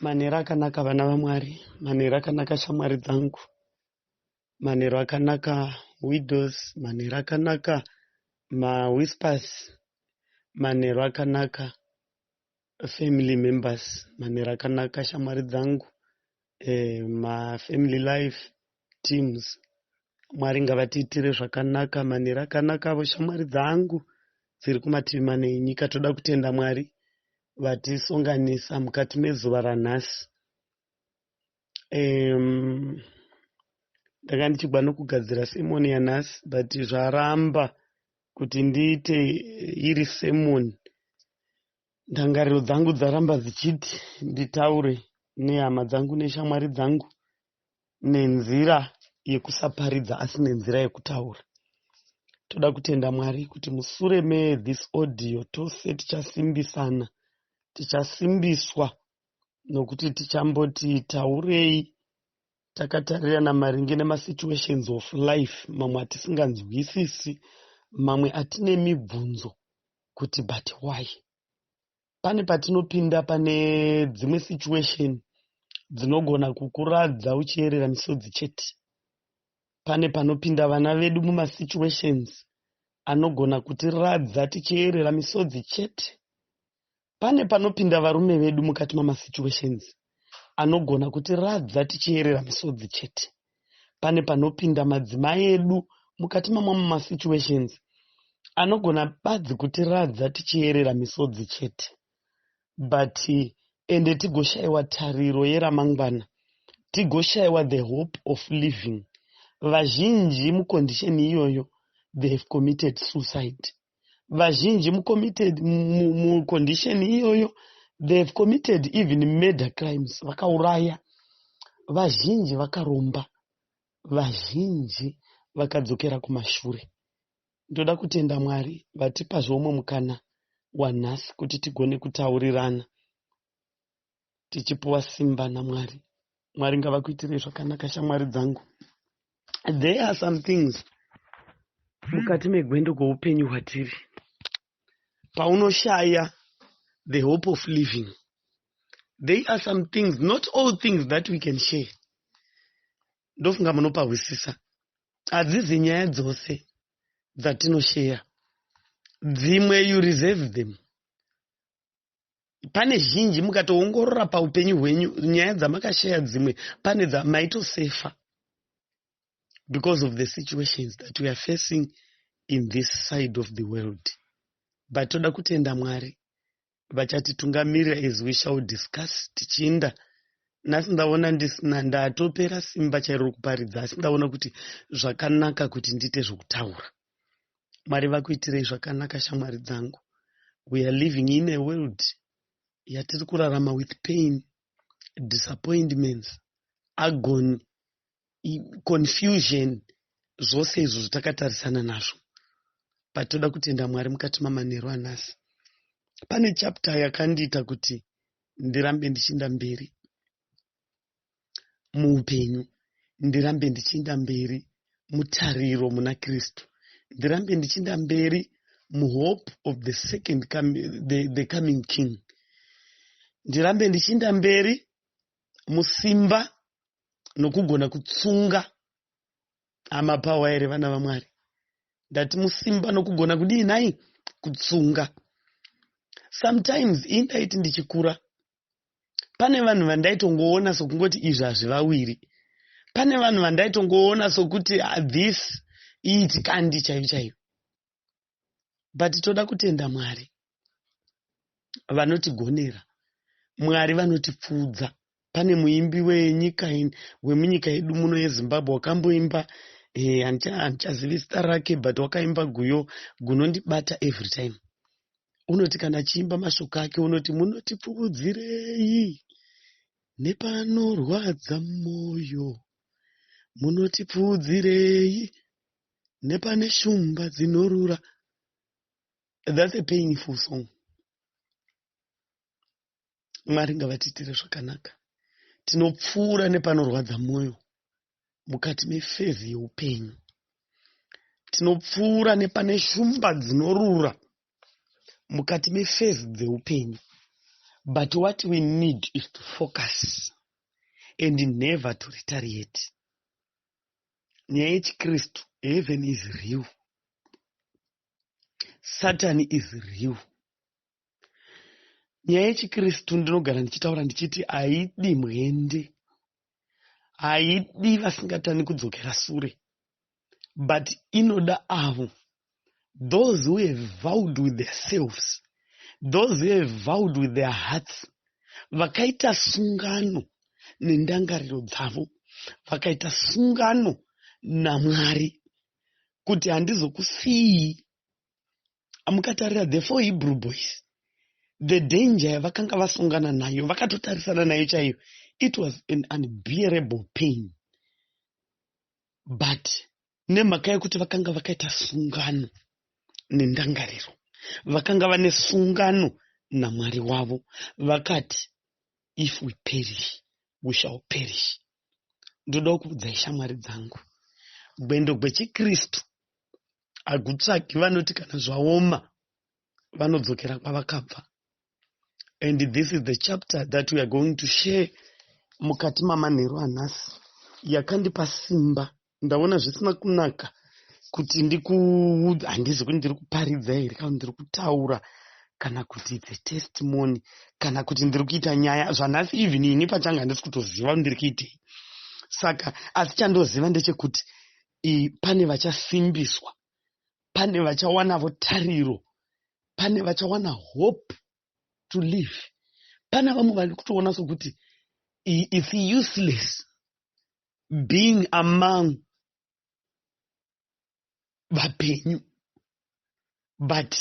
Manheru akanaka vana vaMwari, manheru akanaka shamwari dzangu, manheru akanaka widows, manheru akanaka mawhispers, manheru akanaka family members, manheru akanaka shamwari dzangu, mafamily life teams. Mwari ngavatiitire zvakanaka. Manheru akanaka avo shamwari dzangu dziri kumativi mana enyika. Toda kutenda Mwari vatisonganisa mukati mezuva ranhasi. Ndanga ndichigwa nokugadzira sermon yanhasi, but zvaramba kuti ndiite iri sermon. Ndangariro dzangu dzaramba dzichiti nditaure nehama dzangu neshamwari dzangu nenzira yekusaparidza asi nenzira yekutaura. Toda kutenda Mwari kuti musure methis audio tose tichasimbisana, tichasimbiswa nokuti tichamboti taurei takatarirana maringe nemasituations of life, mamwe atisinganzwisisi, mamwe atine mibvunzo kuti but why. Pane patinopinda pane dzimwe situation dzinogona kukuradza uchiyerera misodzi chete. Pane panopinda vana vedu mumasituations anogona kutiradza tichiyerera misodzi chete. Pane panopinda varume vedu mukati mamasituations anogona kutiradza tichiyerera misodzi chete. Pane panopinda madzimai edu mukati mamwe mamasituations anogona badzi kutiradza tichiyerera misodzi chete, but ende tigoshayiwa tariro yeramangwana, tigoshayiwa the hope of living. Vazhinji mucondition iyoyo, they have committed suicide. Vazhinji mucondition iyoyo, they have committed even murder crimes, vakauraya. Vazhinji vakaromba, vazhinji vakadzokera kumashure. Ndoda kutenda Mwari vatipazve umwe mukana wanhasi kuti tigone kutaurirana tichipuwa simba naMwari. Mwari ngavakuitirei zvakanaka, shamwari dzangu. There are some things mukati megwendo kweupenyu hwatiri paunoshaya the hope of living. There are some things, not all things that we can share. Ndofunga munopahwisisa. Hadzizi nyaya dzose dzatinosheya. Dzimwe you reserve them. Pane zhinji mukatoongorora paupenyu hwenyu, nyaya dzamakasheya dzimwe pane dzamaitosefa because of the situations that we are facing in this side of the world. But toda kutenda Mwari vachatitungamirira as we shall discuss tichiinda. Nhasi ndaona ndisina, ndatopera simba chairo rekuparidza, asi ndaona kuti zvakanaka kuti ndiite zvokutaura. Mwari vakuitirei zvakanaka, shamwari dzangu. We are living in a world yatiri kurarama with pain, disappointments, agony, confusion, zvose izvo zvatakatarisana nazvo. But toda kutenda Mwari mukati mamanheru anhasi. Pane chapter yakandiita kuti ndirambe ndichiinda mberi muupenyu, ndirambe ndichiinda mberi mutariro muna Kristu, ndirambe ndichiinda mberi muhope of the second the coming King, ndirambe ndichiinda mberi musimba nokugona kutsunga. Amapawa here, vana vaMwari? Ndati musimba nokugona kudii nhai? Kutsunga. Sometimes indaiti ndichikura, pane vanhu vandaitongoona sokungoti izvi hazvivawiri. Pane vanhu vandaitongoona sokuti this iiti kandi chaiyo chaiyo. But toda kutenda Mwari vanotigonera, Mwari vanotipfuudza. Pane muimbi wenyika, wemunyika yedu muno yeZimbabwe, wakamboimba, handichazivi zita rake, but wakaimba guyo gunondibata every time. Unoti kana achiimba mashoko ake unoti, "Munotipfuudzirei nepanorwadza mwoyo, munotipfuudzirei nepane shumba dzinorura." That's a painful song. Mwari ngavatiitire zvakanaka. Tinopfuura nepanorwadza mwoyo mukati mephase yeupenyu. Tinopfuura nepane shumba dzinorura mukati mephase dzeupenyu. But what we need is to focus and never to retaliate. Nyaya yechikristu, heaven is real, Satan is real. Nyaya yechikristu, ndinogara ndichitaura ndichiti haidi mwende, haidi vasingatani kudzokera sure, but inoda avo, those who have vowed with themselves, those who have vowed with their hearts, vakaita sungano nendangariro dzavo, vakaita sungano naMwari kuti handizokusiyi. Mukatarira the four Hebrew boys, the danger yavakanga vasungana nayo, vakatotarisana nayo chaiyo, it was an unbearable pain, but nemhaka yekuti vakanga vakaita sungano nendangariro, vakanga vane sungano naMwari wavo, vakati, "If we perish, we shall perish." Ndoda kuudzai, shamwari dzangu, gwendo gwechikristu hagutsvagi vanoti kana zvaoma vanodzokera kwavakabva. And this is the chapter that we are going to share mukati mamanheru anhasi, yakandipa simba. Ndaona zvisina kunaka kuti ndiku handizi kuti ndiri kuparidza here, kana ndiri kutaura, kana kuti it's a testimony, kana kuti ndiri kuita nyaya zvanhasi. Even ini pachanga handisi kutoziva kuti ndiri kuitei. Saka asi chandoziva ndechekuti pane vachasimbiswa, pane vachawanavo tariro, pane vachawana hope to live. Pane vamwe vari kutoona sokuti it's useless being among vapenyu, but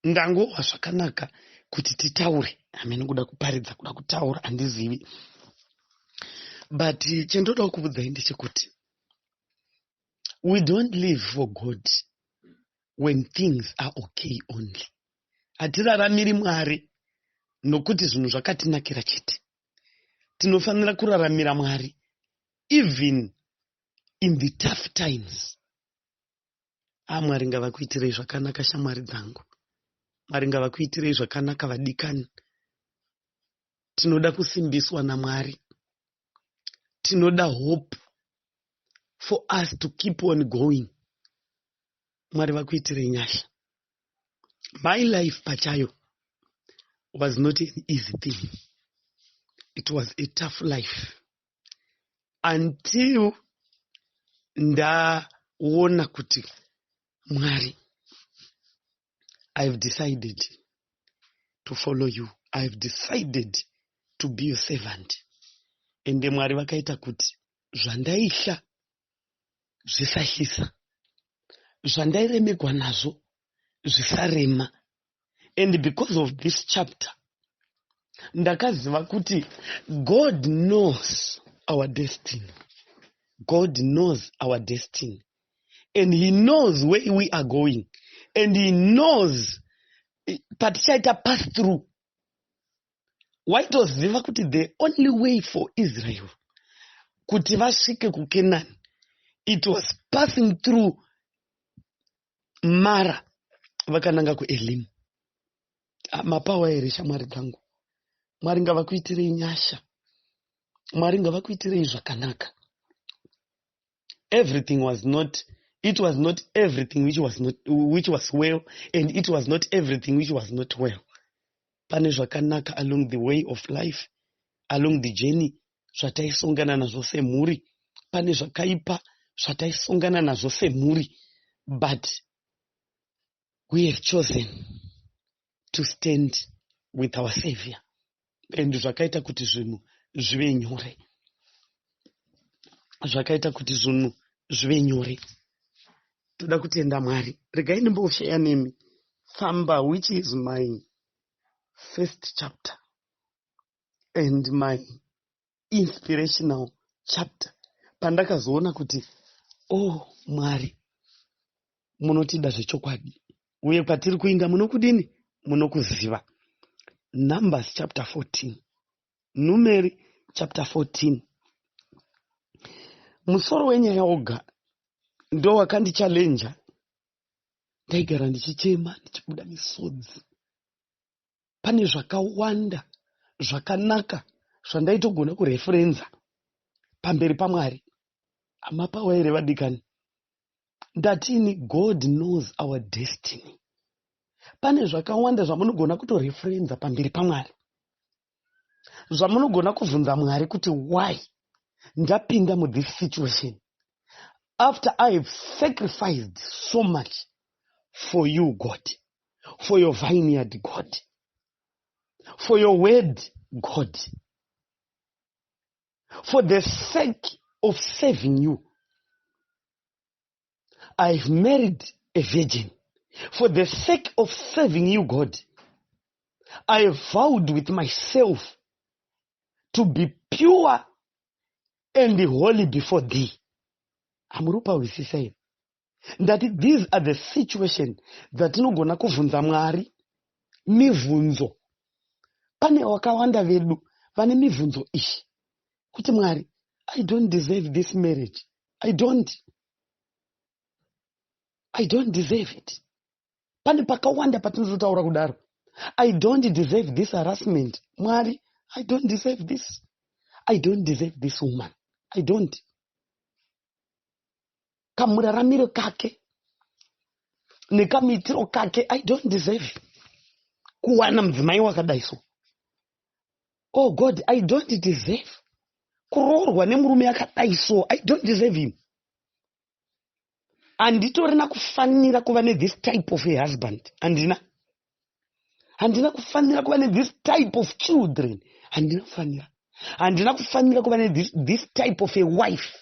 ndangohwa zvakanaka kuti titaure. Hamene kuda kuparidza, kuda kutaura, handizivi, but chandoda kuudzai ndechekuti we don't live for God when things are okay only. Hatiraramiri Mwari nokuti zvinhu zvakatinakira chete. Tinofanira kuraramira Mwari even in the tough times. Mwari ngavakuitirei zvakanaka, shamwari dzangu. Mwari ngavakuitirei zvakanaka, vadikani. Tinoda kusimbiswa naMwari. Tinoda hope for us to keep on going. Mwari vakuitirei nyasha. My life pachayo was not an easy thing. It was a tough life until ndaona kuti, Mwari, I've decided to follow you, I've decided to be your servant. Ende Mwari vakaita kuti zvandaihla zvisahlisa, zvandairemegwa nazvo zvisarema. And because of this chapter, ndakaziva kuti God knows our destiny. God knows our destiny and he knows where we are going and he knows patichaita pass through. Waitoziva kuti the only way for Israel kuti vasvike kuKenani, it was passing through Mara vakananga kuElimu. Mapawa here, shamwari dzangu? Mwari ngavakuitirei nyasha. Mwari ngavakuitirei zvakanaka. Everything was not, it was not everything which was not, which was well, and it was not everything which was not well. Pane zvakanaka along the way of life, along the journey, zvataisongana nazvo semhuri. Pane zvakaipa zvataisongana nazvo semhuri, but we have chosen to stand with our Savior and zvakaita kuti zvinhu zvive nyore, zvakaita kuti zvinhu zvive nyore. Toda kutenda Mwari. Regai ndimbosheya nemi tsamba which is my first chapter and my inspirational chapter, pandakazoona kuti, oh Mwari, munotida zvechokwadi, uye kwatiri kuinda munokudini, munokuziva. Numbers chapter 14, Numeri chapter 14. Musoro wenyaya woga ndo wakandichallenja. Ndaigara ndichichema, ndichibuda misodzi. Pane zvakawanda. Zvakanaka zvandaitogona kureferenza pamberi paMwari. Hamapawa here vadikani? Ndatini God knows our destiny. Pane zvakawanda zvamunogona kutoreferenza pamberi paMwari, zvamunogona kuvhunza Mwari kuti why ndapinda muthis situation after I have sacrificed so much for you, God, for your vineyard, God, for your word, God, for the sake of serving you. I've married a virgin for the sake of serving you, God. I vowed with myself to be pure and holy before thee. Hamuri kupahwisisa here? Ndati these are the situation dzatinogona kuvhunza Mwari mibvunzo. Pane wakawanda vedu vane mibvunzo iyi kuti, "Mwari, I don't deserve this marriage. I don't deserve it." Pane pakawanda patinototaura kudaro. "I don't deserve this harassment, Mwari. I don't deserve this. I don't deserve this woman. I don't. Kamuraramiro kake nekamuitiro kake, I don't deserve kuwana mudzimai wakadai. So, oh God, I don't deserve kuroorwa nemurume akadai. So I don't deserve him. Handitorina kufanira kuva nethis type of a husband. Handina kufanira kuva nethis type of children. Handina kufanira kuva nethis type of a wife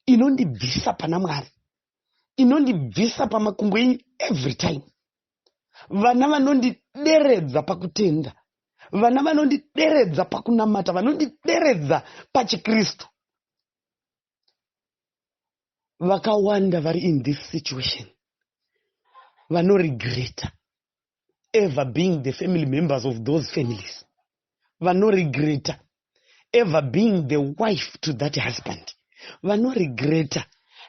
inondibvisa pana Mwari, inondibvisa pamakumbo enyu every time. Vana vanondideredza pakutenda, vana vanondideredza pakunamata, vanondideredza pachikristu." Vakawanda vari in this situation vanoregreta ever being the family members of those families, vanoregreta ever being the wife to that husband, vanoregreta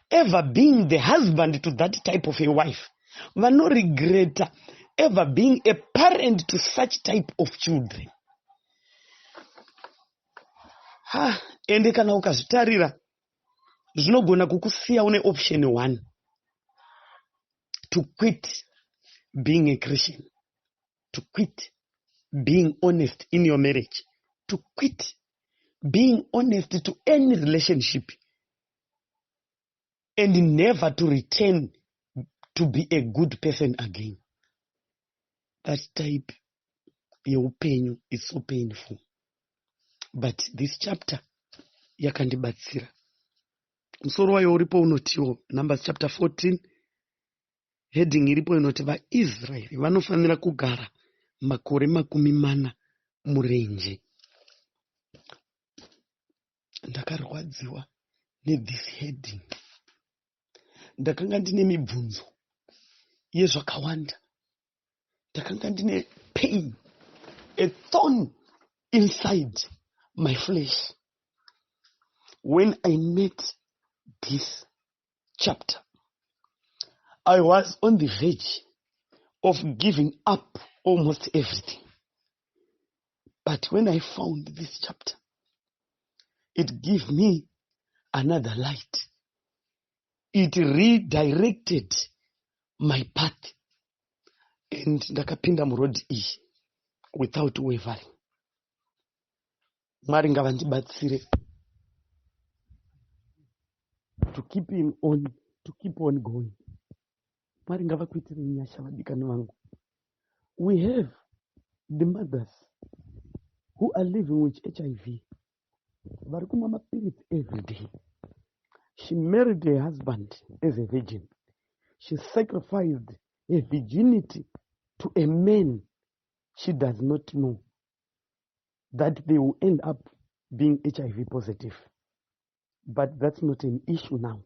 ever being the husband to that type of a wife, vanoregreta ever being a parent to such type of children. Ha, ende kana ukazvitarira, zvinogona kukusiya une option one: to quit being a Christian, to quit being honest in your marriage, to quit being honest to any relationship and never to return to be a good person again. That type yeupenyu is so painful, but this chapter yakandibatsira. Musoro wayo uripo unotiwo Numbers chapter 14. Heading iripo inoti vaIsraeri vanofanira kugara makore 40 murenje. Ndakarwadziwa nethis heading. Ndakanga ndine mibvunzo yezvakawanda. Ndakanga ndine pain, a thorn inside my flesh when I met this chapter. I was on the verge of giving up almost everything, but when I found this chapter, it gave me another light. It redirected my path and ndakapinda muroad iyi without wavering. Mwari ngavandibatsire to keep on going. Mwari ngavakuitirei nyasha, vadikani vangu. We have the mothers who are living with HIV, vari kumwa mapiritsi every day. She married her husband as a virgin. She sacrificed her virginity to a man she does not know that they will end up being HIV positive. But that's not an issue now.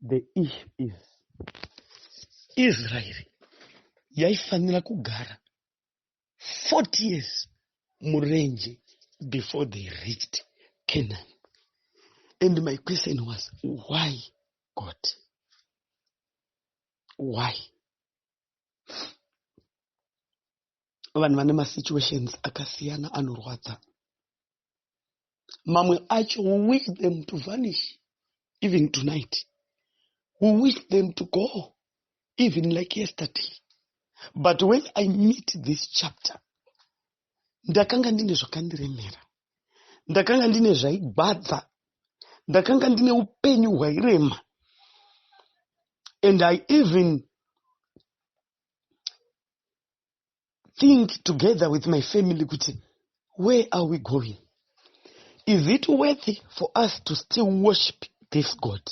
The issue is Israel yaifanira kugara 40 years murenje before they reached Canaan. And my question was, why, God? Why? Vanhu vane masituations akasiyana anorwadza. Mamwe acho we wish them to vanish even tonight. We wish them to go even like yesterday. But when I meet this chapter, ndakanga ndine zvakandiremera, ndakanga ndine zvaigwadza, ndakanga ndine upenyu hwairema, and I even think together with my family kuti where are we going? Is it worthy for us to still worship this God?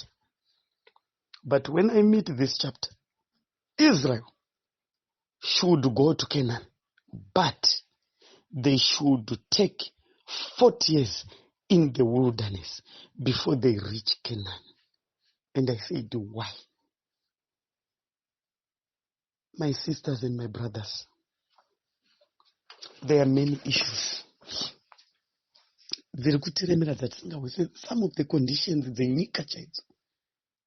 But when I meet this chapter, Israel should go to Canaan, but they should take 40 years in the wilderness before they reach Canaan. And I said, why? My sisters and my brothers, there are many issues dziri kutiremera dzatisingahwise. Some of the conditions dzenyika chaidzo,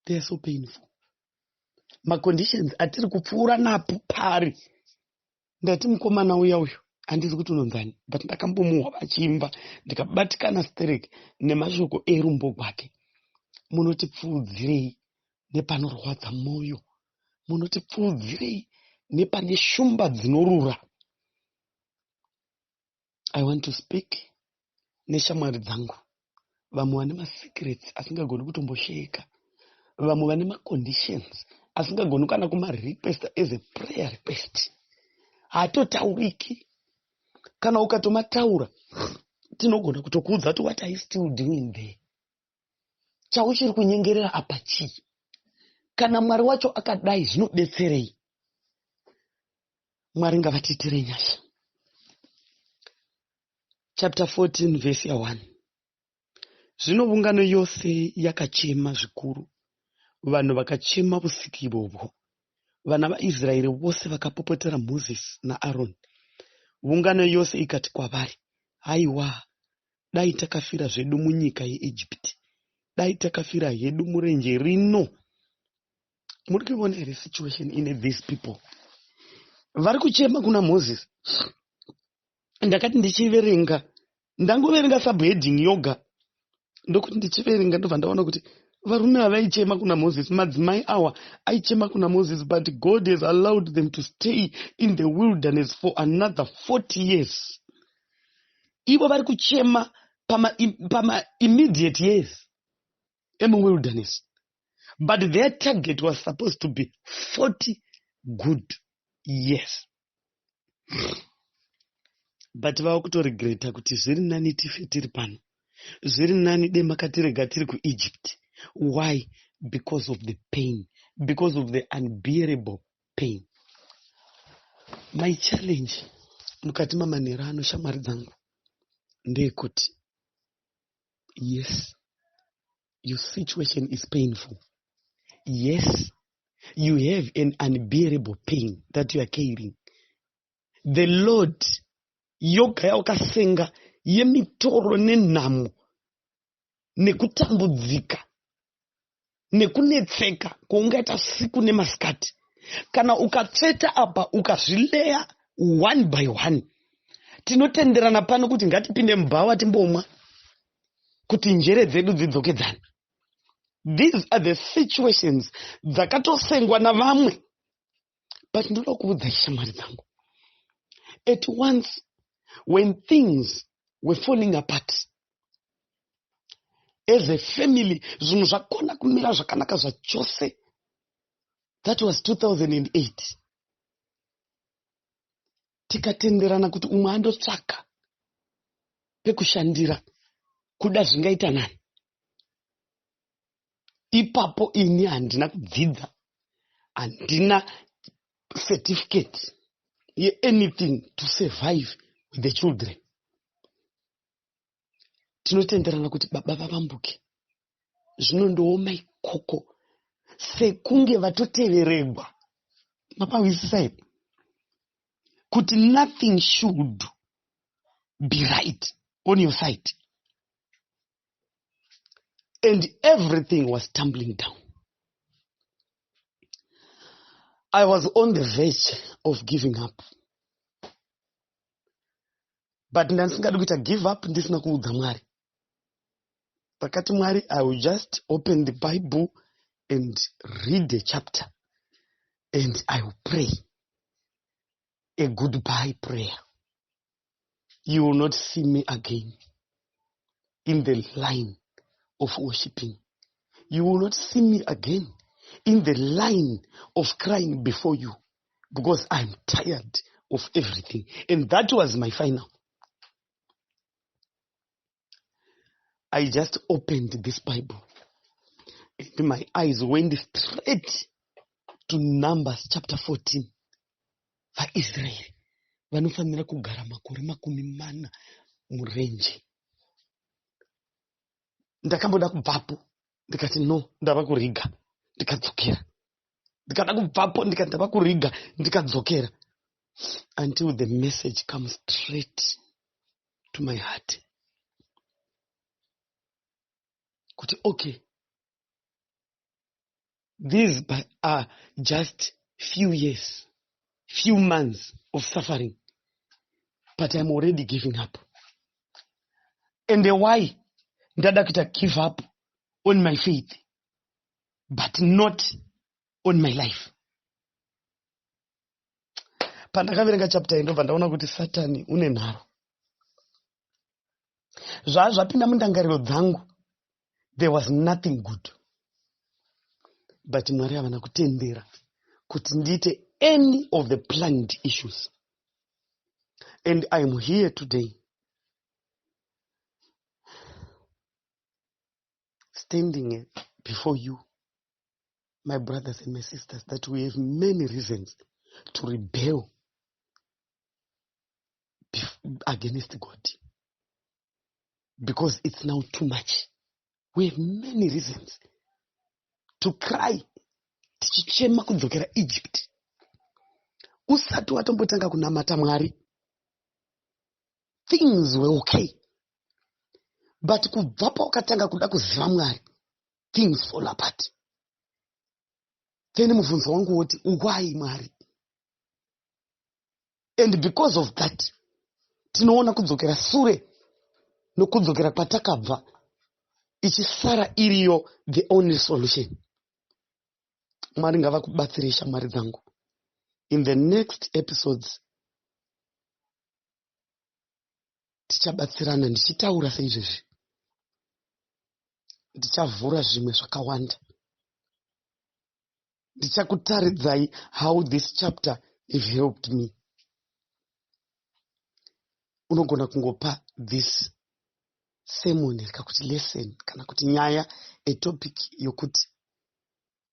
they are so painful. Maconditions atiri kupfuura napo pari, ndati mukomana uya uyu, handizi kuti unonzani, but ndakambomuhwa vachiimba, ndikabatikana sterek nemashoko erumbo gwake. Munotipfuudzirei nepanorwadza mwoyo, munotipfuudzirei nepane shumba dzinorura. I want to speak neshamwari dzangu, vamwe vane masecrets asingagoni kutombosheka, vamwe vane maconditions asingagoni kana kumarequest as a prayer request, haatotauriki. Kana ukatomataura, tinogona kutokuudza kuti what are you still doing there? Chauchiri kunyengerera apa chii? Kana Mwari wacho akadai, zvinobetserei? Mwari ngavatiitire nyasha. Chapter 14 vhesi ya1. Zvino ungano yose yakachema zvikuru, vanhu vakachema usiku ihwohwo. Vana vaIsraeri vose vakapopotera Mozisi naAroni. Ungano yose ikati kwavari, "Haiwa, dai takafira zvedu munyika yeIjipiti! Dai takafira hedu murenje rino!" Muri kuiona here situation ine these people vari kuchema kuna Mozisi? Ndakati ndichiverenga, ndangoverenga subheading yoga, ndokuti ndichiverenga ndobva ndaona kuti varume ava vaichema kuna Moses, madzimai awa aichema kuna Moses, but God has allowed them to stay in the wilderness for another 40 years. Ivo vari kuchema pama immediate years emuwilderness, but their target was supposed to be 40 good years, but vava kutoregreta kuti zviri nani tife tiri pano, zviri nani dai makatirega tiri kuEgypt. Why? Because of the pain, because of the unbearable pain. My challenge mukati mamanhero ano, shamwari dzangu, ndeyekuti yes, your situation is painful. Yes, you have an unbearable pain that you are carrying. The Lord yoga yawakasenga yemitoro nenhamo nekutambudzika nekunetseka kwaungaita siku nemasikati, kana ukatsveta apa, ukazvileya one by one, tinotenderana pano kuti ngatipinde mubhawa timbomwa kuti njere dzedu dzidzokedzane. These are the situations dzakatosengwa navamwe, but ndoda kuudzai, shamwari dzangu, at once when things were falling apart as a family, zvinhu zvakona kumira zvakanaka zvachose, that was 2008, tikatenderana kuti umwe andotsvaka pekushandira, kuda zvingaita nani. Ipapo ini handina kudzidza, handina certificate yeanything to survive with the children. Tinotenderana kuti baba vavambuke, zvinondooma ikoko sekunge vatoteveregwa. Mapahwisisa here kuti nothing should be right on your side and everything was tumbling down? I was on the verge of giving up. But ndandisingadi kuita give up ndisina kuudza Mwari. Ndakati, "Mwari, I will just open the Bible and read a chapter and I will pray a goodbye prayer. You will not see me again in the line of worshipping. You will not see me again in the line of crying before you because I'm tired of everything." And that was my final. I just opened this Bible and my eyes went straight to Numbers chapter 14. VaIsraeri vanofanira kugara makore 40 murenje. Ndakamboda kubvapo, ndikati, "No, ndava kuriga," ndikadzokera. Ndikada kubvapo, ndikati, "Ndava kuriga," ndikadzokera, until the message comes straight to my heart kuti, okay, these are just few years, few months of suffering, but I'm already giving up. And why ndada kuita give up on my faith but not on my life? Pandakaverenga chapter iyi, ndobva ndaona kuti Satani une nharo. Zvaa zvapinda mundangariro dzangu, there was nothing good, but Mwari havana kutendera kuti ndiite any of the planned issues. And I'm here today standing before you, my brothers and my sisters, that we have many reasons to rebel against God because it's now too much. We have many reasons to cry, tichichema kudzokera Egypt. Usati watombotanga kunamata Mwari, things were okay, but kubva pawakatanga kuda kuziva Mwari, things fall apart. Then mubvunzo wangu woti, why, Mwari? And because of that, tinoona kudzokera sure nokudzokera kwatakabva ichisara iriyo the only solution. Mwari ngavakubatsirei, shamwari dzangu. In the next episodes tichabatsirana ndichitaura seizvezvi, ndichavhura zvimwe zvakawanda, ndichakutaridzai how this chapter have helped me. Unogona kungopa this sermon rikakuti lesson kana kuti nyaya, a topic yokuti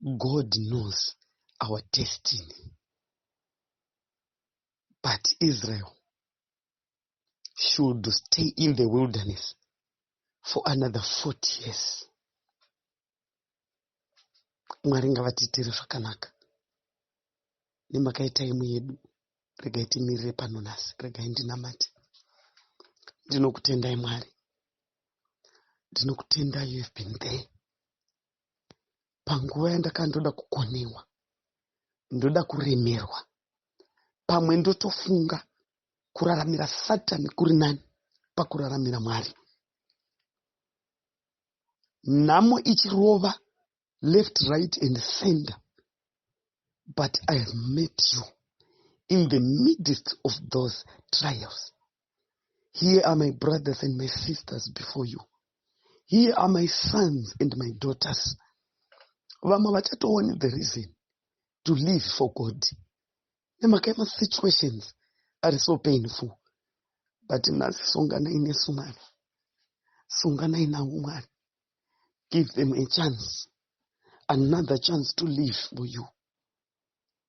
"God knows our destiny, but Israel should stay in the wilderness for another 40 years." Mwari ngavatiitire zvakanaka nemhaka yetime yedu. Regai timirire pano nhasi, regai ndinamate. Ndinokutendai, Mwari, ndinokutendai. You have been there panguva yandakandoda kukonewa, ndoda kuremerwa, pamwe ndotofunga kuraramira Satani kuri nani pakuraramira Mwari. Nhamo ichirova left, right and center, but I have met you in the midst of those trials. Here are my brothers and my sisters before you. Here are my sons and my daughters. Vamwe vachatooni the reason to live for God nemhaka yemasituations ari so painful, but nhasi songanai nesu, Mwari, songanai navo, Mwari. Give them a chance, another chance to live for you.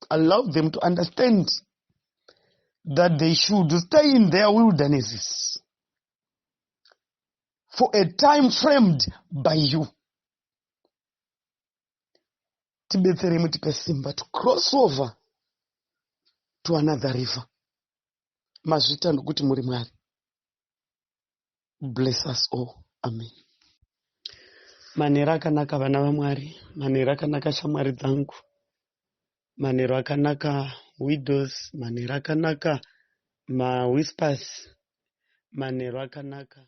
Allow them to understand that they should stay in their wildernesses for a time framed by you. Tibetserei, mutipe simba to cross over to another river. Mazvita nokuti muri Mwari. Bless us all. Amen. Manheru akanaka, vana vaMwari. Manheru akanaka, shamwari dzangu. Manheru akanaka, widows. Manheru akanaka, mawhispers. Manheru akanaka.